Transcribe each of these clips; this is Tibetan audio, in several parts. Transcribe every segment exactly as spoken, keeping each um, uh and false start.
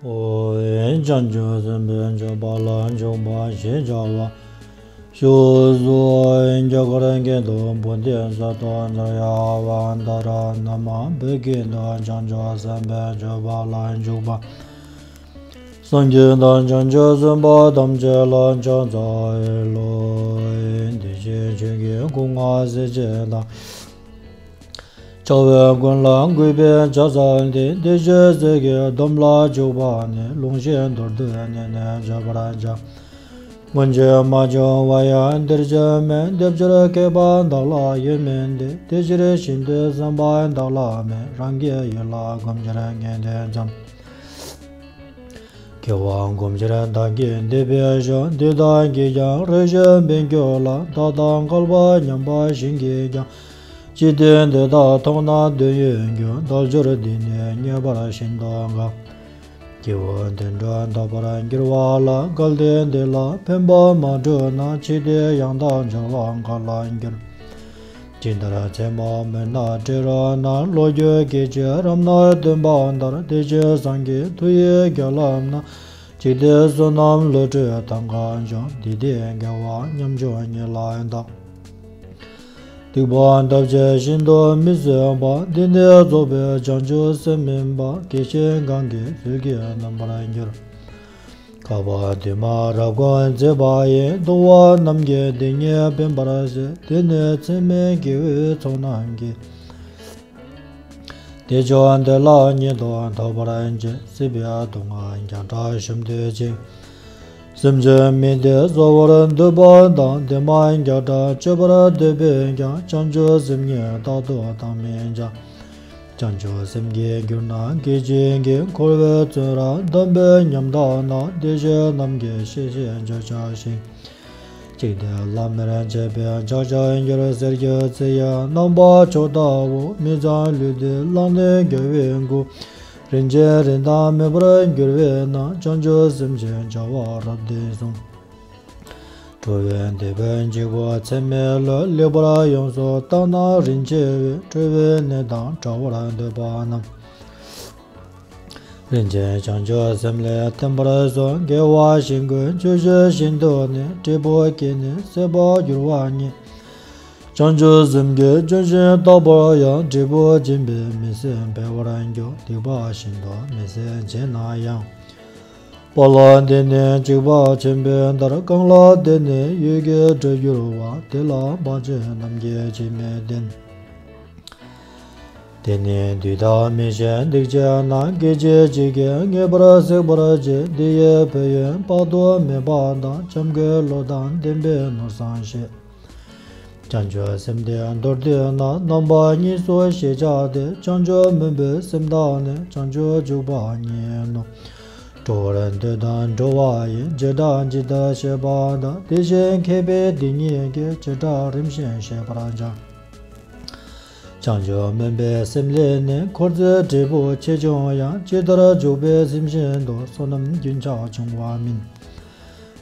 ཨོ། བྱང་ཆུབ་སེམས་དཔའི་སྤྱོད་པ་ལ་འཇུག་པ་ཞེས་བྱ་བ། ཞུ་སོ། རྒྱ་གར་སྐད་དུ། བོ་དྷི་ས་ཏྭ་ཛར་ཡ་ཝ་དྷ་ར་ན་མ། བོད་སྐད་དུ། བྱང་ཆུབ་སེམས་དཔའི་སྤྱོད་པ་ལ་འཇུག་པ། སངས་རྒྱས་དང་བྱང་ཆུབ་སེམས་དཔའ་ཐམས་ཅད་ལ་ཕྱག་འཚལ་ལོ། བདེ་གཤེགས་ཆོས་ཀྱི་སྐུ་མངའ་གསལ་བྱེད་དང་། བྱ་བ་ཀུན་ལ་གུས་པས་ཕྱག་འཚལ་ཏེ། བདེ་གཤེགས་སྲས་ཀྱི་སྡོམ་ལ་འཇུག་པ་ནི། ལོངས་ཤིག་མདོར་བསྡུས་ཉིད་ནས་བརྗོད་པར་བྱ། སྔོན་ཆད་མ་བྱུང་བ་ཡང་འདིར་ཅང་མེད། དེ་ཕྱིར་མཁས་པ་བདག་ལ་ཡོད་མིན་ཏེ། དེ་ཕྱིར་ཤིན་ཏུ་བསམ་པ་བདག་ལ་མེད། རང་གི་ཡུལ་ལ་སྒོམ་ཕྱིར་ངས་འདི་བརྩམས། སྐྱེ་བ་སྒོམ་ཕྱིར་བདག་གིས་འདི་སྦས་ཤོག་འདི་དག་གིས་ཀྱང་རེ་ཞིག་འབད་འགྱུར་ལ། བདག་དང་བསྐལ་པ་མཉམ་པ་གཞན་གྱིས་ཀྱང་། ཅི་སྟེ་འདི་དག་མཐོང་ན་འདོད་ཡོད་འགྱུར། དལ་འབྱོར་འདི་ནི་རྙེད་པར་ཤིན་ཏུ་དཀའ། སྐྱེས་བུ་དུད་འགྲོ་ལྡོག་པར་འགྱུར་བ་ལ། གལ་ཏེ་འདི་ལ་ཕན་པ་མ་བསྒྲུབས་ན། ཕྱིས་དེ་ཡང་དག་འབྱོར་བ་ག་ལ་འགྱུར། ཇི་ལྟར་མཚན་མོ་མུན་ནག་སྤྲིན་རུ་ན། ལོ་རྒྱུས་སྐད་ཅིག་རབ་ན་བསྟན་པ་ལྟར། དེ་ཕྱིར་སངས་རྒྱས་མཐུ་ཡིས་བརྒྱ་ལམ་ན། ཅི་སྟེ་བསོད་ནམས་བློ་གྲོས་ཐབས་མཁས་འབྱུང་། དེ་དེས་དགེ་བ་ཉམ་ཆུང་ཉིད་ལ་བདག་སྡིག་པ་འདག་ཕྱིར་ཤིན་ཏུ་མི་བཟོད་པ། འདི་ནི་རྫོགས་པའི་བྱང་ཆུབ་སེམས་མིན་པ། དགེ་བཤེས་གང་གི་ཚུལ་གྱིས་རྣམ་པར་འགྱུར། བསྐལ་པ་དུས་མ་རབ་ཀུན་བརྩེགས་པ་ཡི། ལྟུང་བ་རྣམས་ཀྱིས་དེ་ཉིད་འཕེན་པར་བྱེད། དེ་ནི་ཚད་མེད་དགེ་བའི་ཚོགས་རྣམས་ཀྱིས། དེ་ཕྱོགས་འདི་ལ་ཉིད་དུ་ཐོབ་པར་བྱེད། སྲིད་པའི་སྡུག་བསྔལ་བརྒྱ་ཕྲག་ཞིམ་འདོད་ཅིང་། སེམས་ཅན་མི་འདི་གསོ་བར་འདོད་པ་དང་། དེ་མ་བརྒྱ་ཕྲག་སྤྱོད་པར་འདོད་པས་ཀྱང་། བྱང་ཆུབ་སེམས་ཉིད་རྟག་ཏུ་བཏང་མི་བྱ། བྱང་ཆུབ་སེམས་བསྐྱེད་གྱུར་ན་སྐད་ཅིག་གིས། འཁོར་བའི་བཙོན་རར་བསྡམས་པའི་ཉམ་ཐག་ན། བདེ་གཤེགས་རྣམས་ཀྱིས་གཤེ་གཤེ་བརྗོད་བྱ་ཞིང་། ཅི་སྟེ་བླ་མེད་བྱེད་པའི་ཕྱག་རྒྱར་འགྱུར་ཟེར་རྒྱུ་ཅི་ཡང་། རྣམ་པ་མཆོག་ལྟ་བུ། མི་གཙང་ལུས་འདི་བླངས་ནས་རྒྱལ་བའི་སྐུ། རིན་ཆེན་རིན་ཐང་མེད་པར་འགྱུར་བས་ན། བྱང་ཆུབ་སེམས་ཀྱི་བྱ་བ་རབ་འདི་བཟུང་། འགྲོ་བའི་བདེ་བའི་འཇིགས་པ་ཚད་མེད་ལས། ལེགས་པར་ཡོངས་སུ་བརྟགས་ན་རིན་ཆེ་བས། འཁྲུལ་པའི་གནས་དང་བྲལ་བར་འདོད་པ་རྣམས། རིན་ཆེན་བྱང་ཆུབ་སེམས་ལས་བརྟན་པར་གསུངས། དགེ་བ་ཞིང་ཀུན་ཆོས་སྤྱོད་བཞིན་དུ་ནི། འབྲས་བུ་སྐྱེས་ནས་སྲེད་པར་འགྱུར་བ་ཉིད། བྱང་ཆུབ་སེམས་ཀྱི་སྐྱོན་ཅན་རྟག་པར་ཡང་། འབྲས་བུ་འབྱིན་པས་མི་སྲེད་འཕེལ་བར་འགྱུར། སྡིག་པ་ཤིན་ཏུ་མི་བྱེད་བྱས་ན་ཡང་། དཔའ་ལ་འདི་ནི་འཇིགས་པ་ཆེན་པོའི་མཐར། གང་ལ་འདི་ནི་ཡུད་ཀྱིས་འགྲུབ་འགྱུར་བ། དེ་ལ་འབངས་ཆེན་རྣམས་ཀྱིས་ཇི་སྨྲས་བསྟན། དེ་ནི་དུས་དང་མི་ཕྱེད་སྡིག་ཆེ་ན། སྐད་ཅིག་གཅིག་གིས་ངེས་པར་གཟིགས་པར་བྱེད། འདི་ཡི་ཕན་ཡོན་དཔག་ཏུ་མེད་པ་དང་། འཇམ་མགོན་བློ་དང་ལྡན་པས་ནོར་བཟང་བཤད། བྱང་ཆུབ་སེམས་འདི་མདོར་བསྡུས་ན། རྣམ་པ་གཉིས་སུ་ཤེས་བྱ་སྟེ། བྱང་ཆུབ་སྨོན་པའི་སེམས་དང་ནི། བྱང་ཆུབ་འཇུག་པ་ཉིད་ནོ། འགྲོ་བར་འདོད་དང་འགྲོ་བ་ཡི། བྱེ་བྲག་ཇི་ལྟར་ཤེས་པ་དང་། དེ་བཞིན་མཁས་པས་འདི་ཉིད་ཀྱི། བྱེ་བྲག་རིམ་བཞིན་ཤེས་པར་བྱ། བྱང་ཆུབ་སྨོན་པའི་སེམས་ལས་ནི། འཁོར་ཚེ་འབྲས་བུ་ཆེ་ཆུང་ཡང་། ཇི་ལྟར་འཇུག་པའི་སེམས་བཞིན་དུ། བསོད་ནམས་རྒྱུན་ཆགས་འབྱུང་བ་མིན།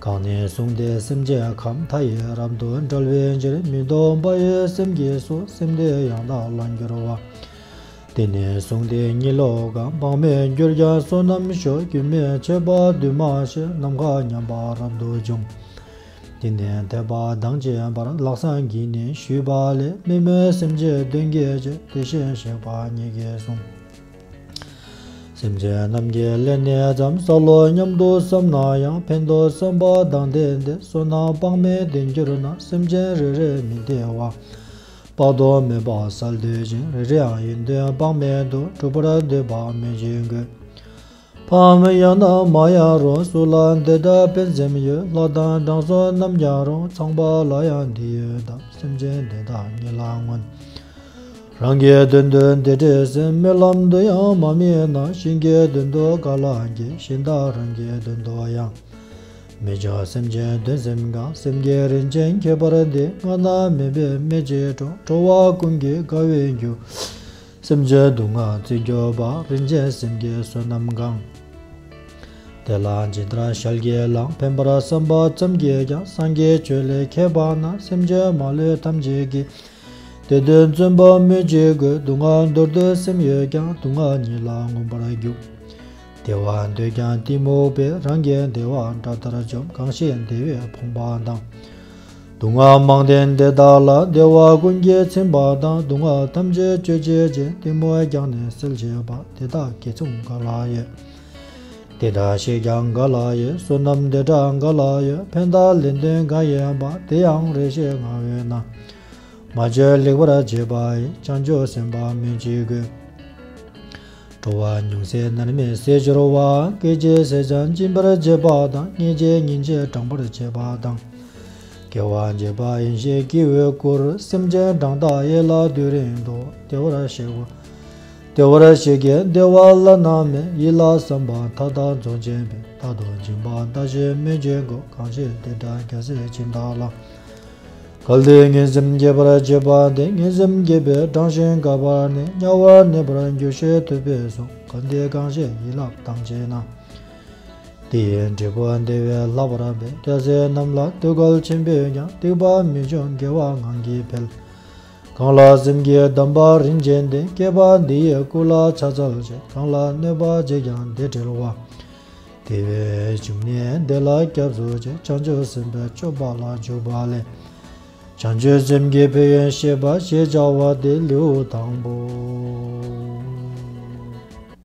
གང་ནས་བཟུང་སྟེ་སེམས་ཅན་ཁམས། མཐའ་ཡས་རབ་ཏུ་བསྒྲལ་བའི་ཕྱིར། མི་སྡུག་པ་ཡི་སེམས་ཀྱིས་སུ། སེམས་དེ་ཡང་དག་ལ་འགྱུར་བ། དེ་ནས་བཟུང་སྟེ་གཉིད་ལོག་གམ། དཔག་མེད་གྱུར་ཀྱང་བསོད་ནམས་ཤོག་རྒྱུན་མི་འཆད་པ་འདུས་མ་བྱས། ནམ་མཁའ་མཉམ་པ་རབ་ཏུ་འབྱུང་། དེ་ནས་དད་པ་དང་བཅས་པར། ལྷག་བསམ་གྱིས་ནི་ཞུས་པ་ལས། མི་སྨོད་སེམས་ཅན་གདོན་བགེགས་ཀྱི། དེ་བཞིན་གཤེགས་པ་ཉིད་ཀྱིས་གསུངས། སེམས་ཅན་རྣམས་ཀྱི་ལས་ནི་ཙམ། བསལ་ལོ་སྙམ་དུ་བསམ་ན་ཡང་། ཕན་འདོགས་བསམ་པ་དང་ལྡན་ཏེ། བསོད་ནམས་དཔག་མེད་ལྡན་གྱུར་ན། སེམས་ཅན་རེ་རེ་མི་བདེ་བ། དཔག་ཏུ་མེད་པ་བསལ་འདོད་ཅིང་། རེ་རེའང་ཡོན་ཏན་དཔག་མེད་དུ། སྒྲུབ་པར་འདོད་པ་སྨོས་ཅི་དགོས། ཕའམ་ཡང་ན་མ་ཡང་རུང་། སུ་ལ་འདི་འདྲ་ཕན་སེམས་ཡོད། ལྷ་དང་དྲང་སྲོང་རྣམས་ཀྱང་རུང་། ཚངས་པ་ལ་ཡང་འདི་ཡོད་དམ། སེམས་ཅན་དེ་དག་ཉིད་ལ་མངོན། རང་གི་དོན་དུ་འདི་བྲིས་ཟིན། སྨོན་ལམ་དུ་ཡང་མ་དམིགས་ན། གཞན་གྱི་དོན་དུ་ག་ལ་བགྱི། གཞན་དག་རང་གི་དོན་དུ་ཡང་། མི་འཇོག་སེམས་ཅན་དོན་སེམས་གང་། སེམས་བསྐྱེད་རིན་ཆེན་ཁྱད་པར་འདི། སྔ་ན་མེད་པའི་སྨན་གྱིས་འགྲོ། འགྲོ་བ་ཀུན་གྱི་དགའ་བའི་རྒྱུ། སེམས་ཅན་སྡུག་བསྔལ་རྩིས་གྱུར་པ། རིན་ཆེན་སེམས་ཀྱི་བསོད་ནམས་གང་། དེ་ལ་ཇི་ལྟར་ཞལ་གྱིས་བླངས། ཕན་པར་བསམ་པ་ཙམ་གྱིས་ཀྱང་། སངས་རྒྱས་ཆོས་ལས་ཁྱད་པར་ན། སེམས་ཅན་མ་ལུས་ཐམས་ཅད་ཀྱི། དེ་དོན་བརྩོན་པ་སྨོས་ཅི་དགོས། སྡུག་བསྔལ་མདོར་བསྡུས་སེམས་ཡོད་ཀྱང་། སྡུག་བསྔལ་ཉིད་ལ་མངོན་པར་རྒྱུག། བདེ་བ་འདོད་ཀྱང་གཏི་མུག་པས། རང་གི་བདེ་བ་དགྲ་ལྟར་འཇོམས། གང་ཞིག་བདེ་བས་ཕོངས་པ་དང་། སྡུག་བསྔལ་མང་ལྡན་དེ་དག་ལ། བདེ་བ་ཀུན་གྱིས་ཚིམ་པ་དང་། སྡུག་བསྔལ་ཐམས་ཅད་གཅོད་བྱེད་ཅིང་། གཏི་མུག་ཀྱང་ནི་སེལ་བྱེད་པ། དེ་དག་གིས་མཚུངས་ག་ལ་ཡོད། དེ་དག་ཤེས་ཀྱང་ག་ལ་ཡོད། བསོད་ནམས་དེ་དག་ག་ལ་ཡོད། ཕན་བཏགས་ལན་ལྡན་གང་ཡིན་པ། དེ་ཡང་རེ་ཞིག་ང་འོད་ན། མ་བཅོས་ལེགས་པར་བྱས་པ་ཡི། བྱང་ཆུབ་སེམས་དཔའ་སྨོས་ཅི་དགོས། འགྲོ་བ་ཉུང་ཟད་མནར་མེད་བསད་གྱུར་པ། སྐད་ཅིག་ཟད་ཀྱང་འབྱིན་པར་བྱེད་པ་དང་། སྙིང་རྗེ་ཉིན་གཅིག་བགྲང་བར་བྱེད་པ་དང་། དགེ་བ་བྱེད་པ་ཡིན་ཞེས་སྐྱེ་བོས་བཀུར། སེམས་ཅན་བགྲང་དག་ཡན་ལག་དུས་རིང་དུ། བདེ་བར་གཤེགས་པ། བདེ་བར་གཤེགས་ཀྱི་བདེ་བ་བླ་ན་མེད། ཡིད་ལ་བསམ་པ་མཐའ་དག་རྫོགས་བྱེད་པའི། རྟག་ཏུ་སྦྱིན་པ་བདག་གཞན་སྨོས་ཅི་དགོས། གང་ཞིག་དེ་འདྲ་རྒྱལ་སྲས་ཅན་དག་ལ། གལ་ཏེ་ངན་སེམས་བསྐྱེད་པར་བྱེད་པ་དེ། ངན་སེམས་བསྐྱེད་པས་བགྲངས་ཤིང་བཀག་པ་ནི། དམྱལ་བར་གནས་པར་འགྱུར་ཞེས་ཐུབ་པས་གསུངས། གལ་ཏེ་གང་ཞིག་ཡིད་ལ་བཏང་བྱས་ན། དེ་ཡི་འབྲས་བུ་བདེ་བས་ལྷག་པར་འཕེལ། རྒྱལ་སྲས་རྣམས་ལ་ཐུགས་ཁུར་ཆེན་པོས་ཀྱང་། སྡིག་པ་མི་འབྱུང་དགེ་བ་ངང་གིས་འཕེལ། གང་ལ་སེམས་ཀྱི་གདམས་པ་རིན་ཆེན་ལྡན། བསྐལ་པ་འདི་ཡི་སྐུ་ལ་ཕྱག་འཚལ་ཞིང་། གང་ལ་གནོད་པ་བྱས་ཀྱང་དེ་བྲལ་བ། དེ་བས་བྱུང་གནས་བདེ་ལ་སྐྱབས་སུ་མཆི། བྱང་ཆུབ་སེམས་དཔའི་སྤྱོད་པ་ལ་འཇུག་པ་ལས། བྱང་ཆུབ་སེམས་ཀྱི་ཕན་ཡོན་བཤད་པ་ཞེས་བྱ་བ་སྟེ་ལེའུ་དང་པོ།